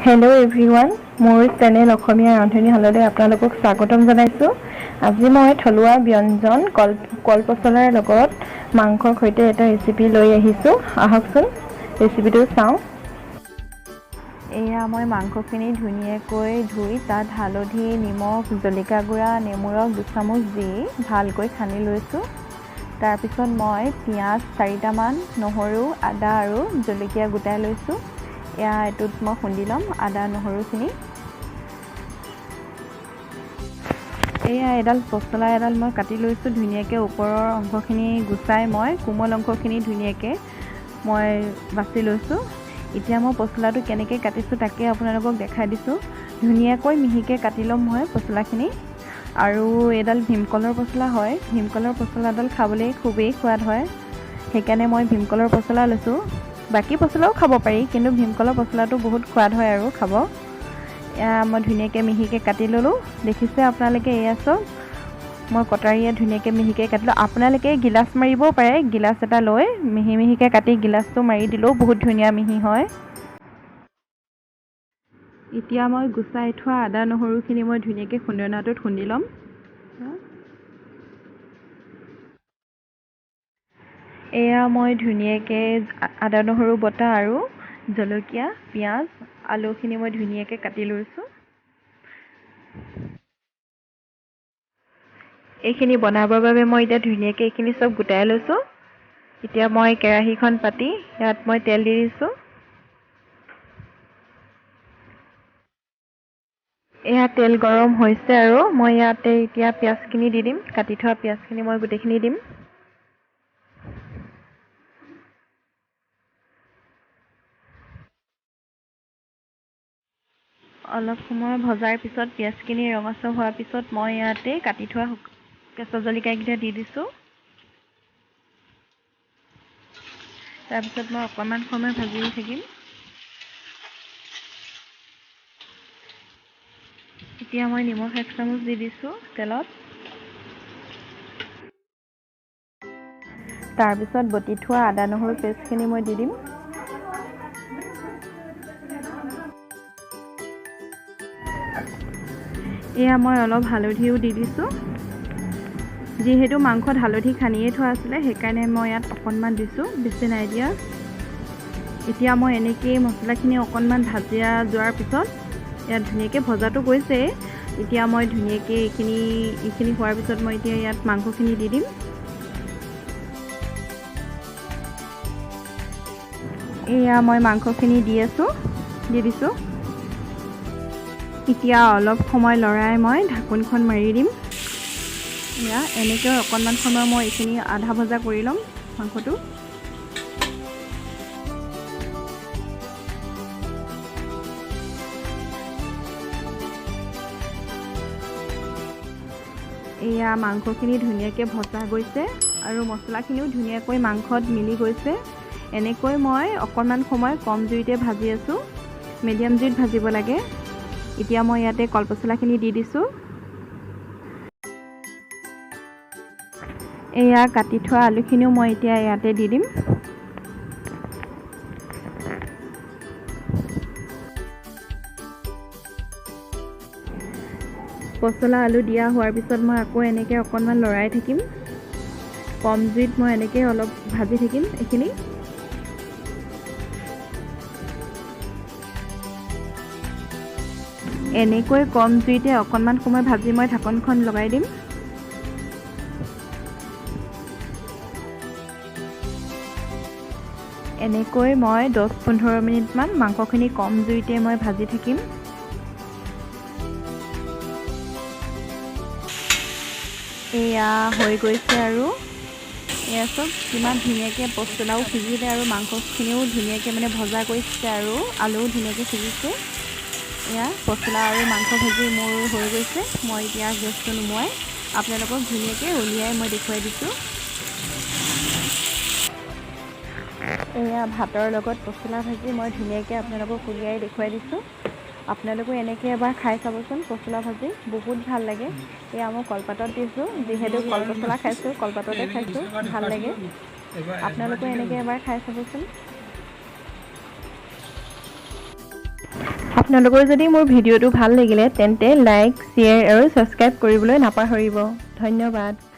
Hello' everyone, মোৰ channel অসমীয়া ৰান্ধনীশাললৈ আপোনালোকক স্বাগতম জনাইছোঁ। আজি মই থলুৱা ব্যঞ্জন কলপচলাৰ লগত মাংসৰ সৈতে এটা ৰেচিপি লৈ আহিছোঁ। আহকচোন ৰেচিপিটো চাওঁ। এয়া মই মাংসখিনি ধুনীয়াকৈ ধুই তাত হালধি, নিমখ, জলকীয়া গুড়া, নেমু ৰস দুচামুচ দি ভালকৈ সানি লৈছোঁ। তাৰপিছত মই পিঁয়াজ 4টামান, নহৰু, আদা আৰু জলকীয়া গোটাই লৈছোঁ। এয়া এইটোত মই খুন্দি ল'ম আদা নহৰুখিনি। এয়া এডাল পচলা এডাল মই কাটি লৈছোঁ ধুনীয়াকৈ। ওপৰৰ অংশখিনি গুচাই মই কোমল অংশখিনি ধুনীয়াকৈ মই বাছি লৈছোঁ। এতিয়া মই পচলাটো কেনেকৈ কাটিছোঁ তাকে আপোনালোকক দেখাই দিছোঁ। ধুনীয়াকৈ মিহিকৈ কাটি ল'ম মই পচলাখিনি। আৰু এডাল ভীমকলৰ পচলা হয়। ভীমকলৰ পচলাডাল খাবলৈ খুবেই সোৱাদ হয়, সেইকাৰণে মই ভীমকলৰ পচলা লৈছোঁ। বাকী পচলাও খাব পাৰি, কিন্তু ভীমকলৰ পচলাটো বহুত সোৱাদ হয় আৰু খাব। এয়া মই ধুনীয়াকৈ মিহিকৈ কাটি ল'লোঁ। দেখিছে আপোনালোকে, এয়া চব মই কটাৰীয়ে ধুনীয়াকৈ মিহিকৈ কাটিলোঁ। আপোনালোকে গিলাচ মাৰিবও পাৰে, গিলাচ এটা লৈ মিহি মিহিকৈ কাটি গিলাচটো মাৰি দিলেও বহুত ধুনীয়া মিহি হয়। এতিয়া মই গুচাই থোৱা আদা নহৰুখিনি মই ধুনীয়াকৈ খুন্দনাটোত খুন্দি ল'ম। এয়া মই ধুনীয়াকৈ আদা নহৰু বটা আৰু জলকীয়া, পিঁয়াজ, আলুখিনি মই ধুনীয়াকৈ কাটি লৈছোঁ। এইখিনি বনাবৰ বাবে মই এতিয়া ধুনীয়াকৈ এইখিনি চব গোটাই লৈছোঁ। এতিয়া মই কেৰাহীখন পাতি ইয়াত মই তেল দি দিছোঁ। এয়া তেল গৰম হৈছে আৰু মই ইয়াতে এতিয়া পিঁয়াজখিনি দি দিম। কাটি থোৱা পিঁয়াজখিনি মই গোটেইখিনি দিম। অলপ সময় ভজাৰ পিছত পিঁয়াজখিনি ৰঙচুৱা হোৱাৰ পিছত মই ইয়াতে কাটি থোৱা কেঁচা জলকীয়াকেইটা দি দিছোঁ। তাৰপিছত মই অকণমান সময় ভাজি থাকিম। এতিয়া মই নিমখ 1 চামুচ দি দিছোঁ তেলত। তাৰপিছত বটি থোৱা আদা নহৰু পেষ্টখিনি মই দি দিম। এয়া মই অলপ হালধিও দি দিছোঁ। যিহেতু মাংসত হালধি সানিয়ে থোৱা আছিলে, সেইকাৰণে মই ইয়াত অকণমান দিছোঁ, বেছি নাই দিয়া। এতিয়া মই এনেকৈয়ে মছলাখিনি অকণমান ভাজিয়া যোৱাৰ পিছত ইয়াত ধুনীয়াকৈ ভজাটো গৈছেই। এতিয়া মই ধুনীয়াকৈ এইখিনি হোৱাৰ পিছত মই এতিয়া ইয়াত মাংসখিনি দি দিম। এয়া মই মাংসখিনি দি দিছোঁ। এতিয়া অলপ সময় লৰাই মই ঢাকোনখন মাৰি দিম। এয়া এনেকৈ অকণমান সময় মই এইখিনি আধা ভজা কৰি ল'ম মাংসটো। এয়া মাংসখিনি ধুনীয়াকৈ ভজা গৈছে আৰু মছলাখিনিও ধুনীয়াকৈ মাংসত মিলি গৈছে। এনেকৈ মই অকণমান সময় কম জুইতে ভাজি আছোঁ, মিডিয়াম জুইত ভাজিব লাগে। এতিয়া মই ইয়াতে কলপচলাখিনি দি দিছোঁ। এয়া কাটি থোৱা আলুখিনিও মই এতিয়া ইয়াতে দি দিম। পচলা আলু দিয়া হোৱাৰ পিছত মই আকৌ এনেকৈ অকণমান লৰাই থাকিম। কম জুইত মই এনেকৈ অলপ ভাজি থাকিম এইখিনি। এনেকৈ কম জুইতে অকণমান সময় ভাজি মই ঢাকনখন লগাই দিম। এনেকৈ মই 10-15 মিনিটমান মাংসখিনি কম জুইতে মই ভাজি থাকিম। এয়া হৈ গৈছে আৰু এয়া চব কিমান ধুনীয়াকৈ পচলাও সিজিলে আৰু মাংসখিনিও ধুনীয়াকৈ মানে ভজা গৈছে আৰু আলুও ধুনীয়াকৈ সিজিছে। এয়া পচলা আৰু মাংস ভাজি মোৰ হৈ গৈছে। মই এতিয়া গেছটো নুমুৱাই আপোনালোকক ধুনীয়াকৈ উলিয়াই মই দেখুৱাই দিছোঁ। এয়া ভাতৰ লগত পচলা ভাজি মই ধুনীয়াকৈ আপোনালোকক উলিয়াই দেখুৱাই দিছোঁ। আপোনালোকো এনেকৈ এবাৰ খাই চাবচোন পচলা ভাজি, বহুত ভাল লাগে। এয়া মই কলপাতত দিছোঁ, যিহেতু কলপচলা খাইছোঁ কলপাততে খাইছোঁ, ভাল লাগে। আপোনালোকো এনেকৈ এবাৰ খাই চাবচোন। আপোনালোকৰ যদি মোৰ ভিডিঅ'টো ভাল লাগিলে, তেন্তে লাইক, শ্বেয়াৰ আৰু ছাবস্ক্ৰাইব কৰিবলৈ নাপাহৰিব। ধন্যবাদ।